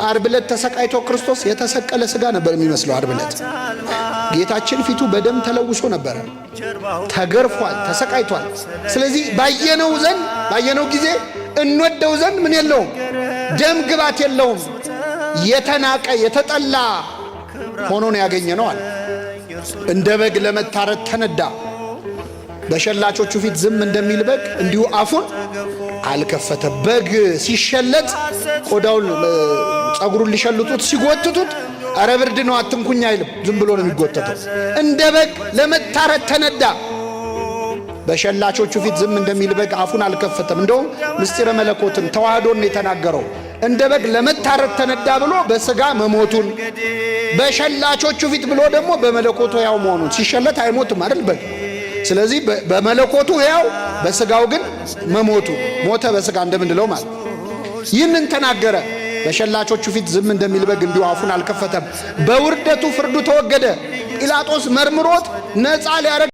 ዓርብ ዕለት ተሰቃይቶ ክርስቶስ የተሰቀለ ስጋ ነበር የሚመስለው። ዓርብ ዕለት ጌታችን ፊቱ በደም ተለውሶ ነበረ። ተገርፏል፣ ተሰቃይቷል። ስለዚህ ባየነው ዘንድ ባየነው ጊዜ እንወደው ዘንድ ምን የለውም፣ ደም ግባት የለውም። የተናቀ የተጠላ ሆኖ ነው ያገኘነው አለ። እንደ በግ ለመታረድ ተነዳ። በሸላቾቹ ፊት ዝም እንደሚል በግ እንዲሁ አፉን አልከፈተ። በግ ሲሸለጥ ቆዳውን ጸጉሩን ሊሸልጡት ሲጎትቱት አረ ብርድ ነው አትንኩኝ አይልም። ዝም ብሎ ነው የሚጎተተው። እንደ በግ ለመታረድ ተነዳ። በሸላቾቹ ፊት ዝም እንደሚል በግ አፉን አልከፈተም። እንደውም ምስጢረ መለኮትን ተዋህዶን የተናገረው እንደ በግ ለመታረድ ተነዳ ብሎ በስጋ መሞቱን፣ በሸላቾቹ ፊት ብሎ ደግሞ በመለኮቱ ያው መሆኑን። ሲሸለት አይሞትም አይደል በግ። ስለዚህ በመለኮቱ ያው በስጋው ግን መሞቱ፣ ሞተ በስጋ እንደምንለው ማለት ይህንን ተናገረ። በሸላቾቹ ፊት ዝም እንደሚል በግ እንዲሁ አፉን አልከፈተም። በውርደቱ ፍርዱ ተወገደ። ጲላጦስ መርምሮት ነፃ ሊያረግ